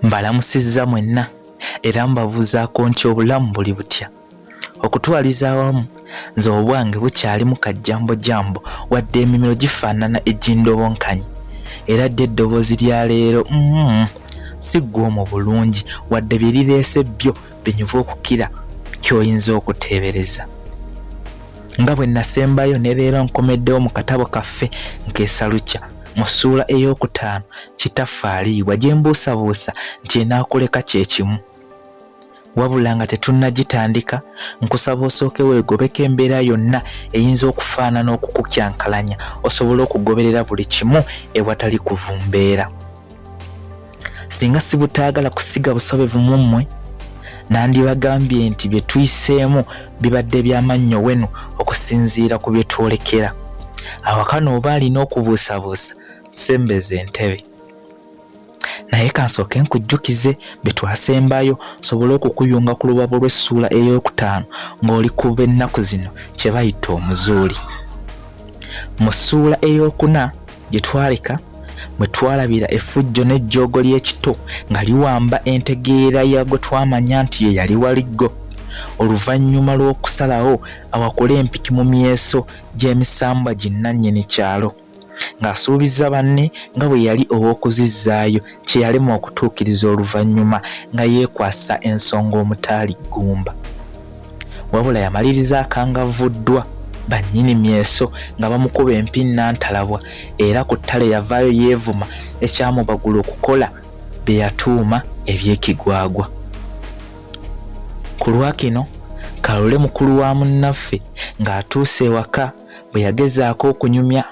Mbalamusizza mwenna era mbabuuzaako nti obulamu buli butya? Okutwaliza awamu nze obwange bukyalimu kajjambojambo wadde emimiro gifaanana egindobonkanyi era ddi eddoboozi lya leero si ggw'omu bulungi wadde bye lireese byo binyuvu okukira ky'oyinza okuteebereza. Nga bwe nasembayo ne leero nkomeddewo mu katabo kaffe nkeesalukya mu ssuula ey'okutaano Kitaffe aliibwa gye mbuusabuusa nti enaakuleka kye kimu. Wabula nga tetunnagitandika, nkusaba osooke weegobeko embeera yonna eyinza okufaanana okukukyankalanya osobole okugoberera buli kimu ewatali kuvumbeera. Singa sibutaagala kusiga busobevu mu mmwe, nandibagambye nti bye tuyiseemu bibadde bya mannyo wenu okusinziira ku bye twolekera. Awaka n'oba alina okubuusabuusa, sembeza entebe. Naye kansooke nkujjukize bye twasembayo nsobole okukuyunga ku lubabo lw'essuula ey'okutaano ng'oli ku b'ennaku zino kye bayita omuzuuli. Mu ssuula ey'okuna gye twaleka mwe twalabira effujjo n'ejjoogo ly'ekito nga liwamba entegeera ya gwe twamanya nti ye yali waliggo oluvannyuma lw'okusalawo awakule empiki mu myeso gy'emisambwa ginnannyini kyalo ng'asuubizza banne nga bwe yali ow'okuzizzaayo kye yalemwa okutuukiriza oluvannyuma nga yeekwasa ensonga omutaali ggumba. Wabula yamaliriza akangavvuddwa bannyini myeso nga bamukuba empi nnantalabwa era ku ttale yavaayo yeevuma ekyamubagula okukola bye yatuuma eby'ekigwagwa. Ku lwa kino, Kalule mukulu wa munnaffe ng'atuuse ewaka bwe yagezaako okunyumya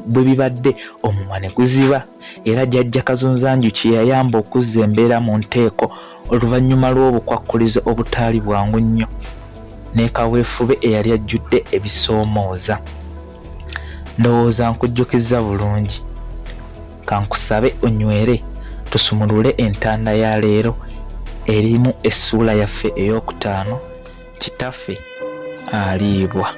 bwe bibadde omumwa ne guziba era jjajja Kazunzanjuki ye yayamba okuzza embeera mu nteeko oluvannyuma lw'obukwakkulizo obutaali bwangu nnyo ne kaweefube eyali ajjudde ebisoomooza. Ndowooza nkujjukizza bulungi. Kankusabe onywere tusumulule entanda ya leero erimu essuula yaffe ey'okutaano Kitaffe aliibwa.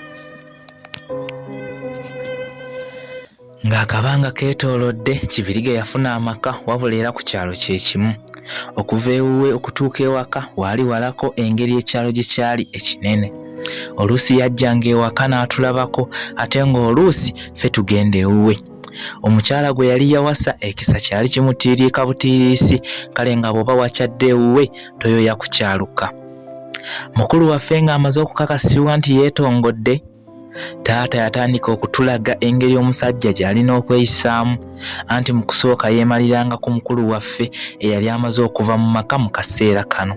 Ng'akabanga keetoolodde, Kibirige yafuna amaka wabula era ku kyalo kye kimu. Okuva ewuwe okutuuka ewaka waali walako engeri ekyalo gye kyali ekinene. Oluusi yajjanga ewaka n'atulabako ate ng'oluusi ffe tugenda ewuwe. Omukyala gwe yali yawasa ekisa kyali kimutiiriika butiiriisi kale nga bw'oba wakyadde ewuwe toyoya kukyaluka. Mukulu waffe ng'amaze okukakasibwa nti yeetongodde, taata yatandika okutulaga engeri omusajja gy'alina okweyisaamu anti mu kusooka yeemaliranga ku mukulu waffe eyali amaze okuva mu maka mu kaseera kano.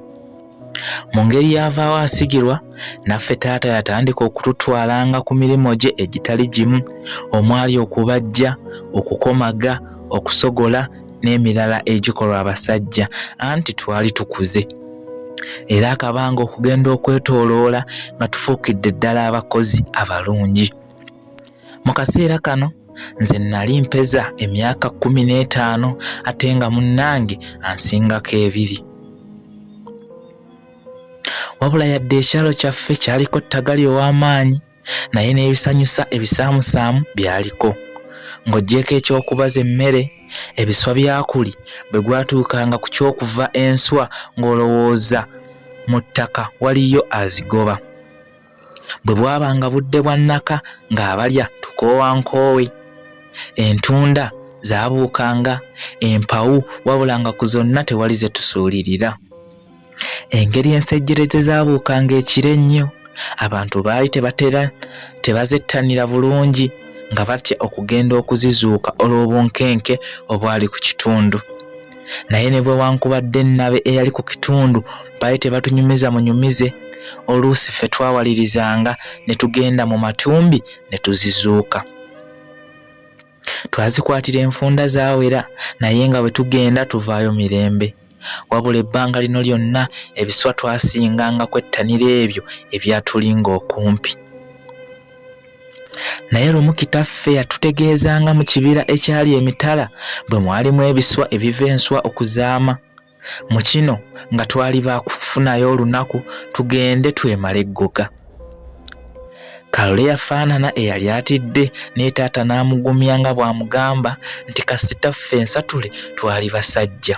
Mu ngeri y'avaawo asigirwa, naffe taata yatandika okututwalanga ku mirimu gye egitali gimu omwali okubajja, okukomaga, okusogola n'emirala egikolwa abasajja anti twali tukuze era akabanga okugenda okwetooloola nga tufuukidde ddala abakozi abalungi. Mu kaseera kano nze nnali mpeza emyaka 15 ate nga munnange ansingako ebiri. Wabula yadde ekyalo kyaffe kyaliko ttagali ow'amaanyi naye n'ebisanyusa ebisaamusaamu byaliko. Ng'oggyeeko eky'okubaza emmere, ebiswa bya kuli bwe gwatuukanga ku ky'okuva enswa ng'olowooza mu ttaka waliyo azigoba. Bwe bwabanga budde bwa nnaka ng'abalya tukoowa nkoowe. Entunda zaabuukanga, empawu wabula nga ku zonna tewali ze tusuulirira. Engeri ensejjere ze zaabuukanga ekiro ennyo, abantu baali tebatera tebazettanira bulungi nga batya okugenda okuzizuuka olw'obunkenke obwali ku kitundu. Naye ne bwe wankubadde ennabe eyali ku kitundu baali tebatunyumiza munyumize, oluusi ffe twawalirizanga ne tugenda mu matumbi ne tuzizuuka. Twazikwatira enfunda zaawera naye nga bwe tugenda tuvaayo mirembe. Wabula ebbanga lino lyonna ebiswa twasinganga kwettanira ebyo ebyatulinga okumpi. Naye lumu kitaffe yatutegeezanga mu kibira ekyali emitala bwe mwalimu ebiswa ebiva enswa okuzaama. Mu kino nga twali ba kufunayo olunaku tugende twemale eggoga. Kalole yafaanana eyali atidde naye taata n'amugumya nga bw'amugamba nti kasita ffe ensatule twali basajja.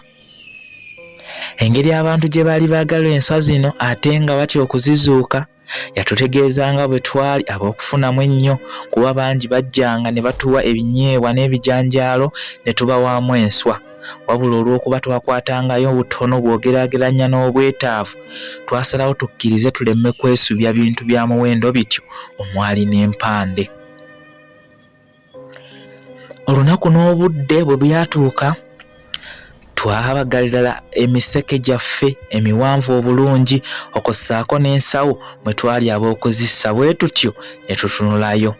Engeri abantu gye baali baagala enswa zino ate nga batya okuzizuuka Yatutegeeza nga bwe twali ab'okufunamu ennyo kuba bangi bajjanga ne batuwa ebinyeebwa n'ebijanjaalo ne tubawaamu enswa. Wabula olw'okuba twakwatangayo butono bw'ogeraageranya n'obwetaavu, twasalawo tukkirize tuleme kwesubya bintu bya muwendo bityo omwali n'empande. Olunaku n'obudde bwe byatuuka, twabagalira emiseke gyaffe emiwanvu obulungi okwo ssaako n'ensawo mwe twali ab'okuzissa bwe tutyo ne tutunulayo.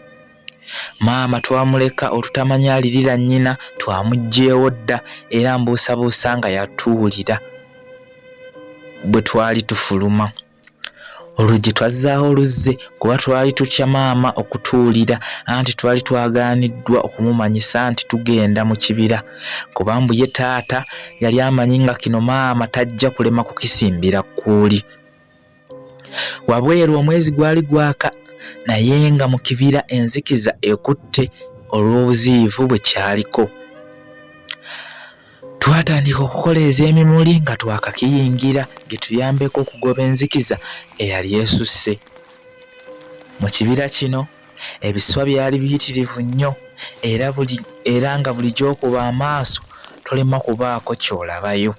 Maama twamuleka olutamanya alirira nnyina twamuggyeewo dda era mbuusabuusa nga yatuwulira bwe twali tufuluma. Oluggi twazzaawo luzze kuba twali tutya maama okutuwulira anti twali twagaaniddwa okumumanyisa nti tugenda mu kibira kuba mbu ye taata yali amanyi nga kino maama tajja kulema kukisimbira kkuuli. Wabweru omwezi gwali gwaka naye nga mu kibira enzikiza ekutte olw'obuziyivu bwe kyaliko. Twatandika okukoleeza emimuli nga twakakiyingira gituyambeko okugoba enzikiza eyali esusse. Mu kibira kino ebiswa byali biyitirivu nnyo era buli era nga buli gy'okuba amaaso tolema kubaako ky'olabayo.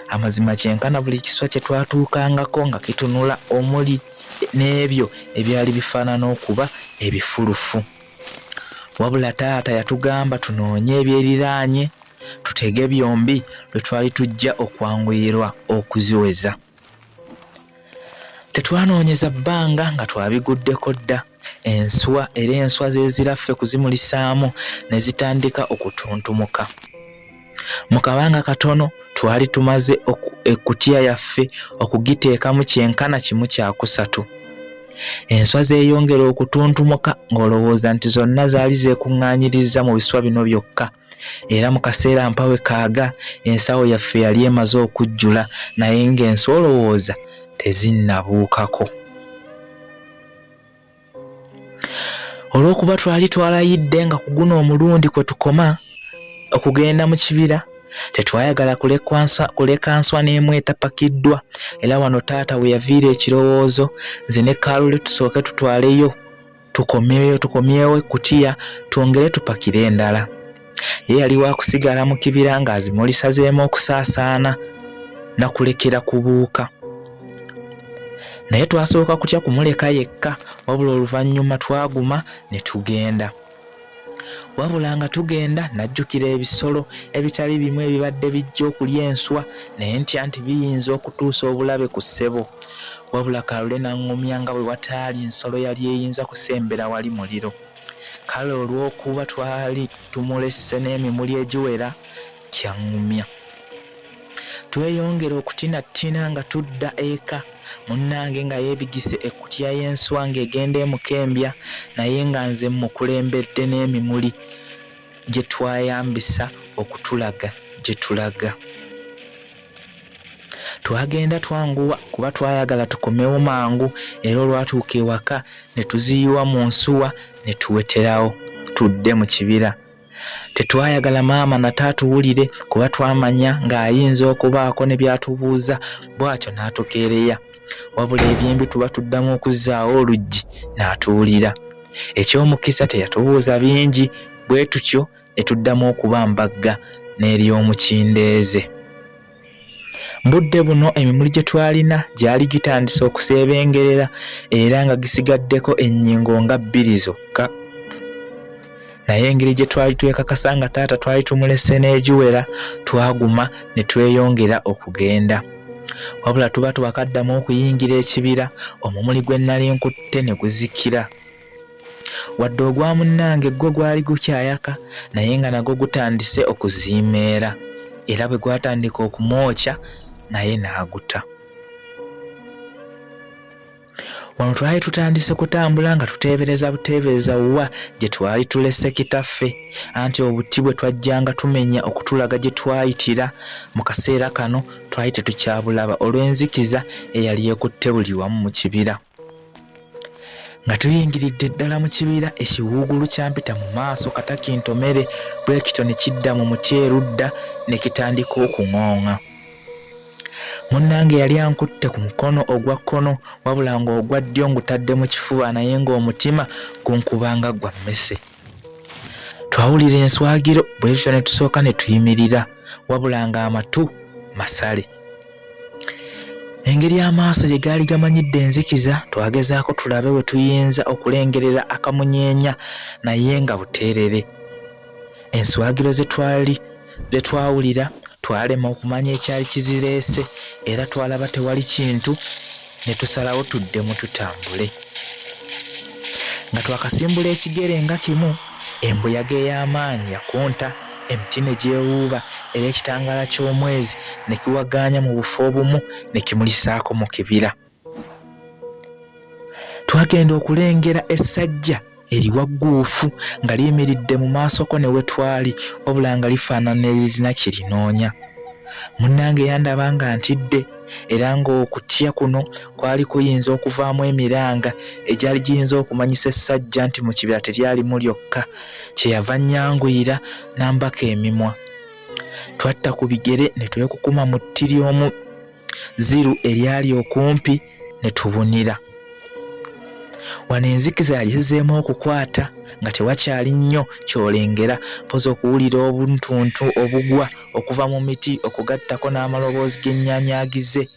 Amazima kyenkana buli kiswa kye twatuukangako nga kitunula omuli n'ebyo ebyali bifaanana okuba ebifulufu. Wabula taata yatugamba tunoonye ebyeriraanye tutege byombi lwe twali tujja okwanguyirwa okuziweza. Tetwanoonyeza bbanga nga twabiguddeko dda enswa era enswa z'ezira ffe kuzimulisaamu ne zitandika okutuntumuka. Mu kabanga katono twali tumaze ekkutiya yaffe okugiteekamu kyenkana kimu kyakusatu. Enswa zeeyongera okutuntumuka ng'olowooza nti zonna zaali zeekuŋŋaanyirizza mu biswa bino byokka era mu kaseera mpawe kaaga ensawo yaffe yali emaze okujjula naye ng'enswa olowooza tezinnabuukako. Olw'okuba twali twalayidde nga ku guno omulundi kwe tukoma okugenda mu kibira, tetwayagala kuleka nswa n'emu etapakiddwa era wano taata we yaviira ekirowoozo nze ne Kalule tusooke tutwaleyo tukomyeyo tukomyewo ekkutiya twongere tupakire endala. Ye yali wa kusigala mu kibira ng'azimulisazeemu okusaasaana nakulekera kubuuka. Naye twasooka kutya kumuleka yekka wabula oluvannyuma twaguma ne tugenda. Wabula nga tugenda najjukira ebisolo ebitali bimu ebibadde bijja okulya enswa ne ntya nti biyinza okutuusa obulabe ku ssebo. Wabula Kalule n'aŋŋumya nga bwe wataali nsolo yali eyinza kusembera wali muliro. Kale olw'okuba twali tumulese n'emimuli egiwera kyaŋŋumya. Tweyongera okutinattina nga tudda eka, munnange nga yeebigise ekkutiya y'enswa ng'egenda emukembya naye nga nze mmukulembedde n'emimuli gye twayambisa okutulaga gye tulaga. Twagenda twanguwa kuba twayagala tukomewo mangu era olwatuuka ewaka ne tuziyiwa mu nsuwa ne tuweterawo tudde mu kibira. Tetwayagala maama nate atuwulire kuba twamanya ng'ayinza okubaako ne by'atubuuza bw'atyo n'atukeereya. Wabula ebyembi tuba tuddamu okuzzaawo oluggi n'atuwulira. Eky'omukisa teyatubuuza bingi bwe tutyo ne tuddamu okubambagga n'ery'omukindeeze. Mbudde buno emimuli gye twalina gyali gitandise okuseebengerera era nga gisigaddeko ennyingo nga bbiri zokka. Naye engeri gye twali twekakasa nga taata twali tumulese n'egiwera twaguma ne tweyongera okugenda. Wabula tuba twakaddamu okuyingira ekibira omumuli gwe nnali nkutte ne guzikira. Wadde ogwa munnange gwo gwali gukyayaka naye nga nagwo gutandise okuziimeera era bwe gwatandika okumwokya naye n'aguta. Wano twali tutandise kutambula nga tuteebereza buteebereza wa gye twali tulese kitaffe, anti obuti bwe twajjanga tumenya okutulaga gye twayitira mu kaseera kano twali tetukyabulaba olw'enzikiza eyali ekutte buli wamu mu kibira. Nga tuyingiridde ddala mu kibira, ekiwuugulu kyampita mu maaso kata kintomere bwe kityo ne kidda mu muti erudda ne kitandika okung'ooŋa. Munnange yali ankutte ku mukono ogwa kkono wabula ng'ogwa ddyo ngutadde mu kifuba naye ng'omutima gunkubanga gwa mmese. Twawulira enswagiro bwe tutyo ne tusooka ne tuyimirira wabula ng'amatu masale. Engeri amaaso gye gaali gamanyidde enzikiza twagezaako tulabe we tuyinza okulengerera akamunyeenya naye nga buteerere. Enswagiro ze twali ze twawulira twalema okumanya ekyali kizireese era twalaba tewali kintu ne tusalawo tuddemu tutambule. Nga twakasimbula ekigere nga kimu, embuyaga ey'amaanyi yakunta, emiti ne gyewuuba era ekitangaala ky'omwezi ne kiwagaanya mu bufo obumu ne kimulisaako mu kibira. Twagenda okulengera essajja eriwagguufu nga liyimiridde mu maasoko ne we twali wabula nga lifaanana eririna kye linoonya. Munnange yandaba nga ntidde era ng'okutya kuno kwali kuyinza okuvaamu emiranga egyali giyinza okumanyisa essajja nti mu kibira teryalimu lyokka kye yava nnyanguyira n'ambaka emimwa. Twatta ku bigere ne twekukuma mu tti ly'omu ziru eryali okumpi ne tubunira. Wano enzikiza yali ezzeemu okukwata nga tewakyali nnyo ky'olengera mpozi okuwulira obuntuntu obugwa okuva mu miti okugattako n'amaloboozi g'ennyanyagize.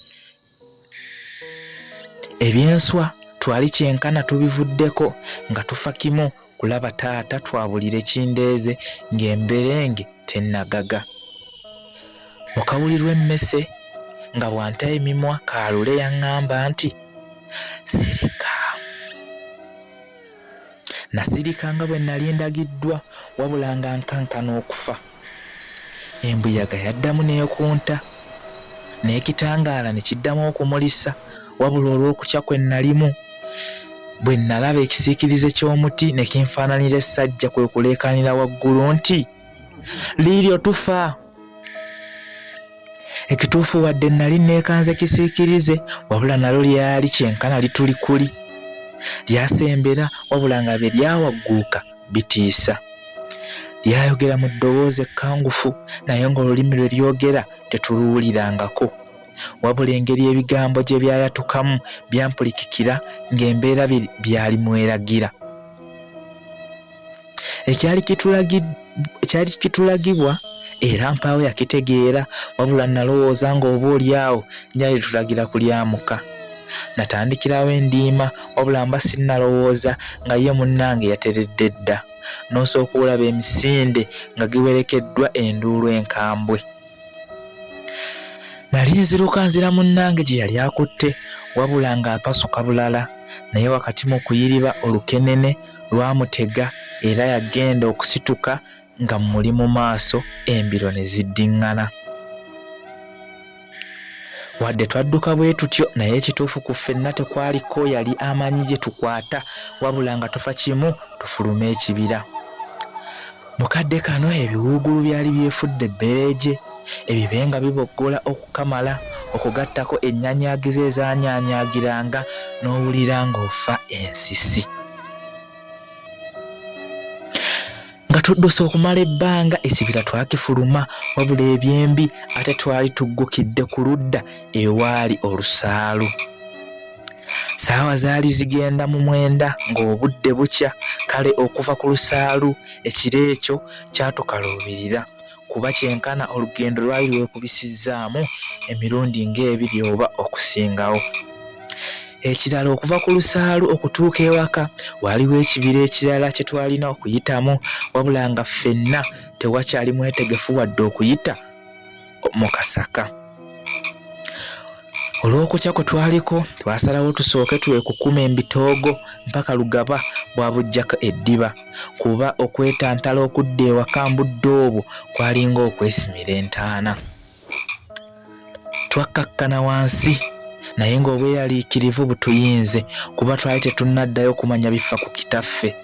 Ebyenswa twali kyenkana tubivuddeko nga tufa kimu kulaba taata twabulire kindeeze ng'emberenge tennagaga. Mu kawulirwa emmese nga bw'anta emimwa Kaalule yaŋŋamba nti sirika. Nasirika nga bwe nali ndagiddwa wabula nga nkankana okufa. Embuyaga yaddamu n'ekunta n'ekitangaala ne kiddamu okumulisa wabula olw'okutya kwe nnalimu bwe nnalaba ekisiikirize ky'omuti ne kinfaananira essajja kwe kuleekaanira waggulu nti liiryo tufa! Ekituufu wadde nnali neekanze kisiikirize wabula nalyo lyali kyenkana litulikuli. Lyasembera wabula nga bye lyawagguuka bitiisa. Lyayogera mu ddoboozi ekkangufu naye ng'olulimi lwe lyogera tetuluwulirangako. Wabula engeri ebigambo gye byayatukamu byampulikikira ng'embeera byali mweragira. Ekyali kitulagibwa era mpaawo yakitegeera wabula nalowooza ng'oba oli awo lyali litulagira kulyamuka. Natandikirawo endiima wabula mba sinnalowooza nga ye munnange yateredde dda. N'osooka olaba emisinde nga giwerekeddwa enduulu enkambwe. Nali nziruka nzira munnange gye yali akutte wabula ng'apasuka bulala naye wakati mu kuyiriba olukenene lwamutega era yagenda okusituka nga mmuli mu maaso embiro ne ziddiŋŋana. Wadde twadduka bwe tutyo naye ekituufu ku ffenna tekwaliko yali amanyi gye tukwata wabula nga tufa kimu tufulume ekibira. Mu kadde kano ebiwuugulu byali byefudde ebbereegye, ebibe nga biboggola okukamala, okugattako ennyanyagizo ezaanyaanyagiranga n'owulira ng'ofa ensisi. Nga tudduse okumala ebbanga ekibira twakifuluma wabula ebyembi ate twali tuggukidde ku ludda ewaali olusaalu. Saawa zaali zigenda mu mwenda ng'obudde bukya kale okuva ku lusaalu ekiro ekyo kyatukaluubirira kuba kyenkana olugendo lwali lwekubisizzaamu emirundi ng'ebiri oba okusingawo. Ekirala okuva ku lusaalu okutuuka ewaka waaliwo ekibira ekirala kye twalina okuyitamu wabula nga ffenna tewakyali mwetegefu wadde okuyita mu kasaka. Olw'okutya kwe twaliko twasalawo tusooke twekukume embitoogo mpaka Lugaba bw'abuggyako eddiba kuba okwetantala okudda ewaka mbudde obwo kwalinga okwesimira entaana. Twakkakkana wansi Naye ng'obweraliikirivu butuyinze kuba twali tetunnaddayo kumanya bifa ku kitaffe.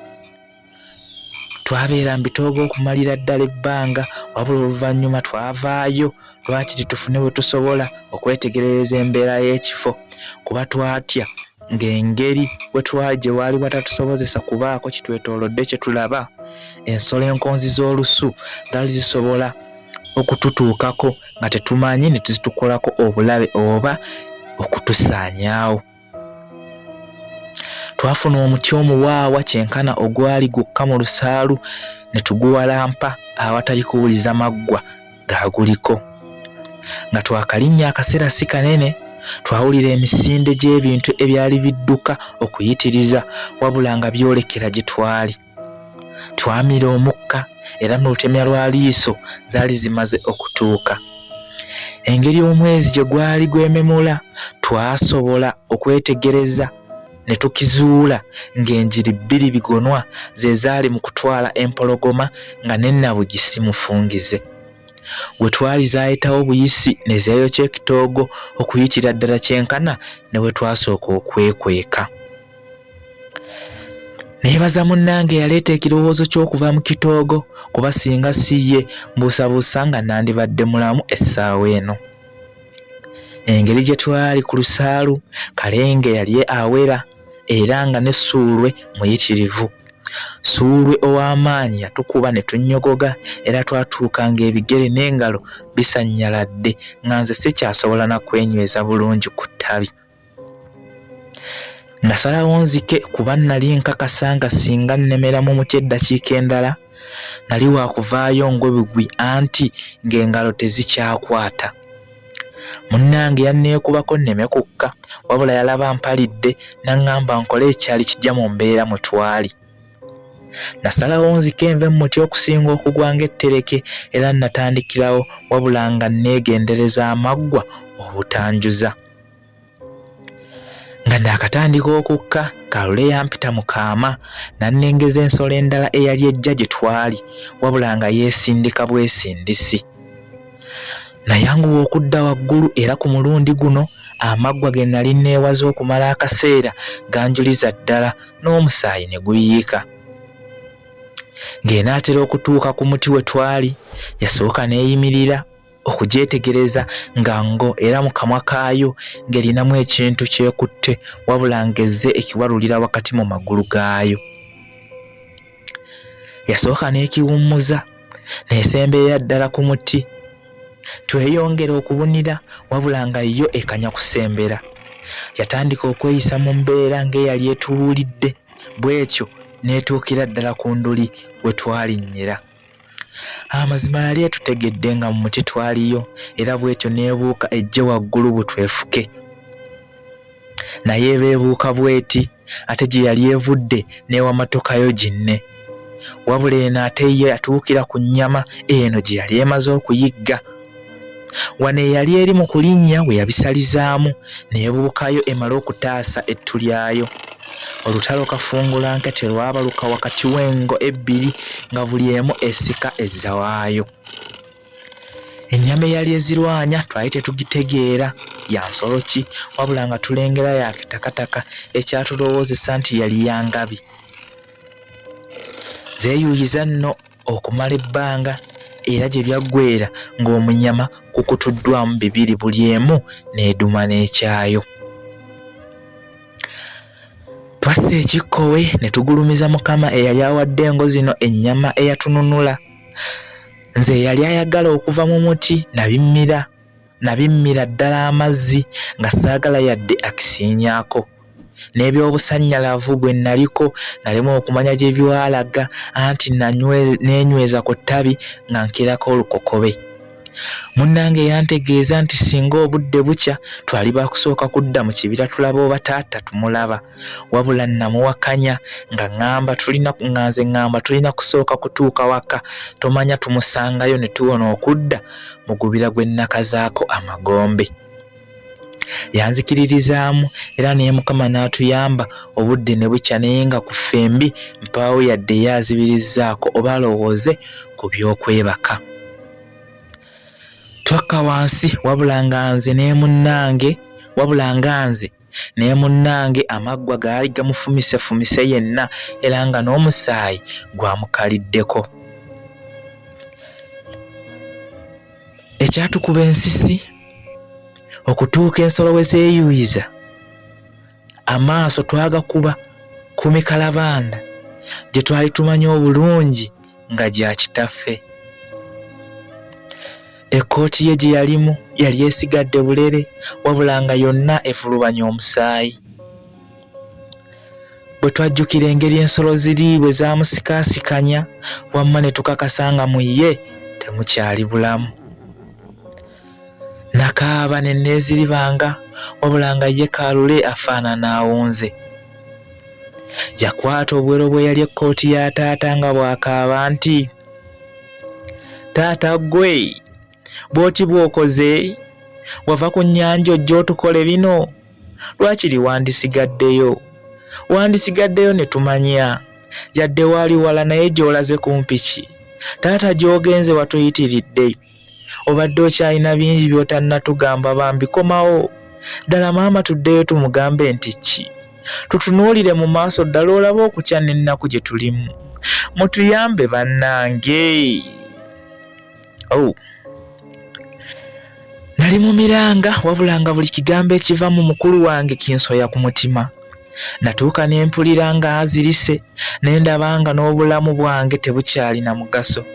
Twabeera mu bitoogo okumalira ddala ebbanga wabula oluvannyuma twavaayo lwakiri tufune bwe tusobola okwetegerereza embeera y'ekifo kuba twatya ng'engeri we twali gye waali watatusobozesa kubaako kitwetoolodde kye tulaba ensolo enkonzi z'olusu zaali zisobola okututuukako nga tetumanyi ne tuzitukolako obulabe oba okutusaanyaawo. Twafuna omuti omuwaawa kyenkana ogwali gwokka mu lusaalu ne tuguwalampa awatali kuwuliza maggwa gaaguliko. Nga twakalinnya akaseera si kanene, twawulira emisinde gy'ebintu ebyali bidduka okuyitiriza wabula nga byolekera gye twali. Twamira omukka era mu lutemya lwa liiso zaali zimaze okutuuka. Engeri omwezi gye gwali gwememula twasobola okwetegereza ne tukizuula ng'enjiri bbiri bigonwa ze zaali mu kutwala empologoma nga ne Nnabugi si mufungize. We twali zaayitawo buyisi ne zeeyokya ekitoogo okuyitira ddala kyenkana ne we twasooka okwekweka. Neebaza munnange eyaleeta ekirowoozo ky'okuva mu kitoogo kuba singa si ye mbuusabuusa nga nandibadde mulamu essaawa eno. Engeri gye twali ku lusaalu, Kalenge yali awera era nga ne Ssuulwe muyitirivu. Ssuulwe ow'amaanyi yatukuba ne tunnyogoga era twatuuka ng'ebigere n'engalo bisannyaladde nga nze sikyasobola na kwenyweza bulungi ku ttabi. Nasalawo nzike kuba nnali nkakasa nga singa nnemera mu muti eddakiika endala nali wa kuvaayo ngwe bugwi anti ng'engalo tezikyakwata. Munnange yanneekubako nneme kukka wabula yalaba mpalidde n'aŋŋamba nkole ekyali kijja mu mbeera mwe twali. Nasalawo nzike nve mu muti okusinga okugwa ng'ettereke era natandikirawo wabula nga nneegendereza amaggwa obutanjuza. Nga naakatandika okukka, Kalule yampita mu kaama n'annengeza ensolo endala eyali ejja gye twali wabula nga yeesindika bwesindisi. Nayanguwa okudda waggulu era ku mulundi guno amaggwa ge nali neewaze okumala akaseera ganjuliza ddala n'omusaayi ne guyiika. Ng'enaatera okutuuka ku muti we twali, yasooka n'eyimirira okugyetegereza nga ngo era mu kamwa kaayo ng'erinamu ekintu ky'ekutte wabula ng'ezze ekiwalulira wakati mu magulu gaayo. Yasooka n'ekiwummuza n'esemberera ddala ku muti. Tweyongera okubunira wabula nga yo ekanya kusembera. Yatandika okweyisa mu mbeera ng'eyali etuwulidde bw'etyo n'etuukira ddala ku nduli we twalinnyira. Amazima yali etutegedde nga mu muti twaliyo era bwetyo n'ebuuka ejje waggulu butwefuke. Naye eba ebuuka bweti ate gye yali evudde n'ewamatukayo ginne. Wabula eno ate ye yatuukira ku nnyama eno gye yali emaze okuyigga. Wano eyali eri mu kulinnya we yabisalizaamu n'ebuukayo emale okutaasa ettu lyayo. Olutalo kafungulanke terwabaluka wakati w'engo ebbiri nga buli emu esika ezza waayo. Ennyama eyali ezirwanya twali tetugitegeera ya nsolo ki wabula nga tulengera ya kitakataka ekyatulowoozesa nti yali ya ngabi. Zeeyuuyiza nno okumala ebbanga era gye byaggweera ng'omunyama gukutuddwamu bibiri buli emu n'eduma n'ekyayo. Twassa ekikkowe ne tugulumiza Mukama eyali awadde engo zino ennyama eyatununula. Nze eyali ayagala okuva mu muti nabimmira nabimmira ddala amazzi nga saagala yadde akisiinyaako. N'eby'obusannyalavu bwe nnaliko nalemwa okumanya gye byalaga anti neenyweza ku ttabi nga nkirako olukokobe. Munnange yantegeeza nti singa obudde bukya twali baakusooka kudda mu kibira tulabe oba taata tumulaba. Wabula nnamuwakanya nga ŋŋamba tulina nga nze ŋŋamba tulina kusooka kutuuka waka tomanya tumusangayo ne tuwona okudda mu gubira gwe nnakazaako amagombe. Yanzikiririzaamu era ne Mukama n'atuyamba obudde ne bukya naye nga ku ffembi mpaawo yadde ye azibirizzaako oba alowooze ku by'okwebaka. Twakka wansi wabula nga nze ne munnange Wabula nga nze naye munnange amaggwa gaali gamufumisefumise yenna era nga n'omusaayi gwamukaliddeko. Ekyatukuba ensisi okutuuka ensolo we zeeyuuyiza amaaso twagakuba ku mikalabanda gye twali tumanyi obulungi nga gya kitaffe. Ekkooti ye gye yalimu yali esigadde bulere wabula nga yonna efulubanye omusaayi. Bwe twajjukira engeri ensolo ziri bwe zaamusikaasikanya wamma ne tukakasa nga mu ye temukyali bulamu. Nakaaba ne neeziribanga wabula nga ye Kalule afaanana awunze. Yakwata obuwero bwe yali ekkooti ya taata nga bw'akaaba nti, Taata ggwe bw'oti bw'okoze? Wava ku nnyanja ojja otukole bino? Lwakiri wandisigaddeyo, wandisigaddeyo ne tumanya. Yadde waali wala naye gy'olaze kumpi ki? Taata gy'ogenze watuyitiridde. Obadde okyalina bingi by'otannatugamba bambi komawo. Ddala maama tuddeyo tumugambe nti ki? Tutunuulire mu maaso ddala olabe okutya n'ennaku gye tulimu. Mutuyambe bannange. Oh. Nali mu miranga wabula nga buli kigambo ekiva mu mukulu wange kinsoya ku mutima. Natuuka ne mpulira nga azirise ne ndaba nga n'obulamu bwange tebukyalina mugaso.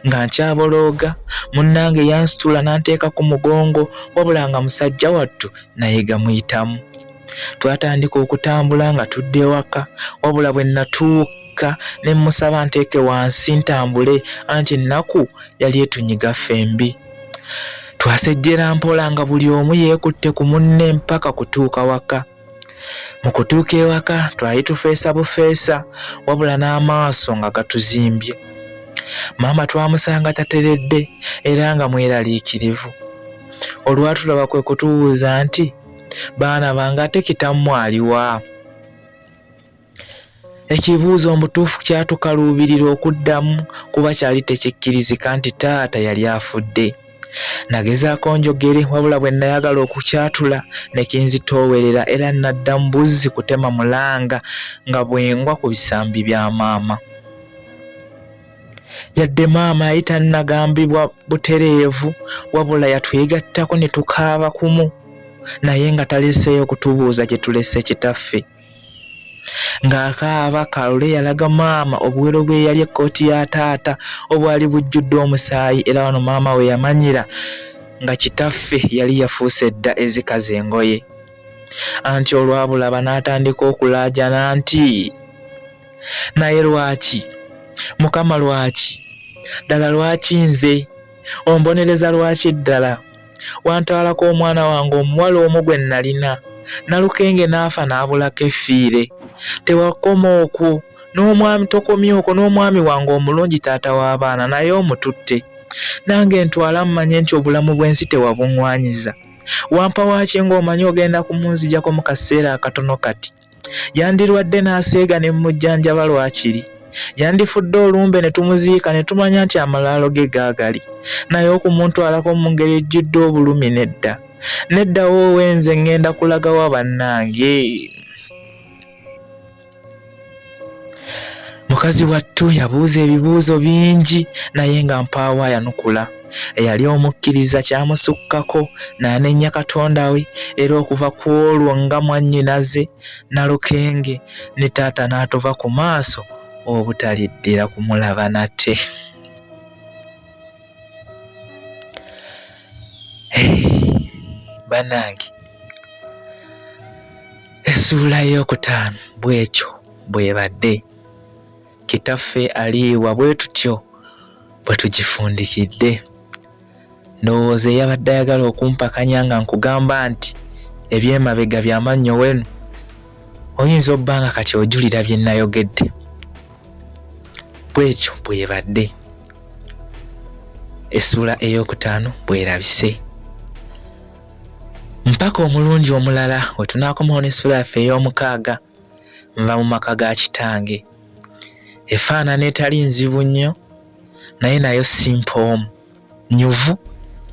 Nga nkyabolooga, munnange yansitula n'anteeka ku mugongo wabula nga musajja wattu naye gamuyitamu. Twatandika okutambula nga tudda ewaka wabula bwe natuuka ne mmusaba nteeke wansi ntambule anti ennaku yali etunyiga ffembi. Twasejjera mpola nga buli omu yeekutte ku munne mpaka kutuuka waka. Mu kutuuka ewaka twali tufeesa bufeesa wabula n'amaaso nga gatuzimbye. Maama twamusanga tateredde era nga mweraliikirivu. Olwatulaba kwe kutubuuza nti, Baana bange ate kitammwe aliwa? Ekibuuzo mbutuufu kyatukaluubirira okuddamu kuba kyali tekikkirizika nti taata yali afudde. Nagezaako njogere wabula bwe nayagala okukyatula ne kinzitoowerera era nadda mbuzzi kutema mulanga nga bwengwa ku bisambi bya maama. Yadde maama yali tannagambibwa butereevu wabula yatwegattako ne tukaaba kumu naye nga taleseeyo kutubuuza gye tulese kitaffe. Ng'akaaba, Kalule yalaga maama obuwero bw'eyali ekkooti ya taata obwali bujjudde omusaayi era wano maama we yamanyira nga kitaffe yali yafuuse dda ezikaza engoye. Anti olwabulaba n'atandika okulaajana nti, Naye lwaki? Mukama lwaki? Ddala lwaki nze? Ombonereza lwaki ddala? Wantwalako omwana wange omuwala omu gwe nnalina, Nalukenge n'afa n'abulako effiire. Tewakoma okwo, n'omwami tokomye okwo n'omwami wange omulungi taata w'abaana naye omututte. Nange ntwala mmanye nti obulamu bw'ensi tewabuŋŋwanyiza. Wampa waaki ng'omanyi ogenda kumunzigyako mu kaseera akatono kati? Yandirwadde n'aseega ne mmujjanjaba lwakiri. Yandifudde olumbe ne tumuziika ne tumanya nti amalaalo ge gaagali. Naye okumuntwalako mu ngeri ejjudde obulumi nedda. Nedda woowe nze ŋŋenda kulaga wa bannange? Mukazi wattu yabuuza ebibuuzo bingi naye nga mpaawo ayanukula. Eyali omukkiriza kyamusukkako n'anenya Katonda we era okuva ku olwo nga mwannyinaze Nalukenge ne taata n'atuva ku maaso obutaliddira kumulaba nate. Bannange essuula ey'okutaano bw'etyo bw'ebadde. Kitaffe aliiwa bwe tutyo bwe tugifundikidde. Ndowooza eyabadde ayagala okumpakanya nga nkugamba nti eby'emabega bya mannyo wenu oyinza obba nga kati ojulira bye nnayogedde. Bw'etyo bw'ebadde. Essuula ey'okutaano bw'erabise. Mpaka omulundi omulala we tunaakomawo n'essuula yaffe ey'omukaaga. Nva mu maka ga kitange. Efaanana etali nzibu nnyo naye nayo si mpoomu, nnyuvu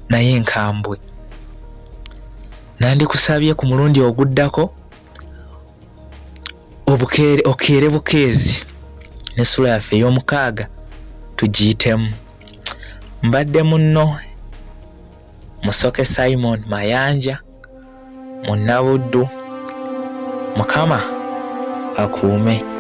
naye nkambwe. Nandikusabye ku mulundi oguddako obukeere okeere bukeezi n'essuula yaffe ey'omukaaga tugiyitemu. Mbadde munno Musoke Simon Mayanja Munnabuddu. Mukama akuume.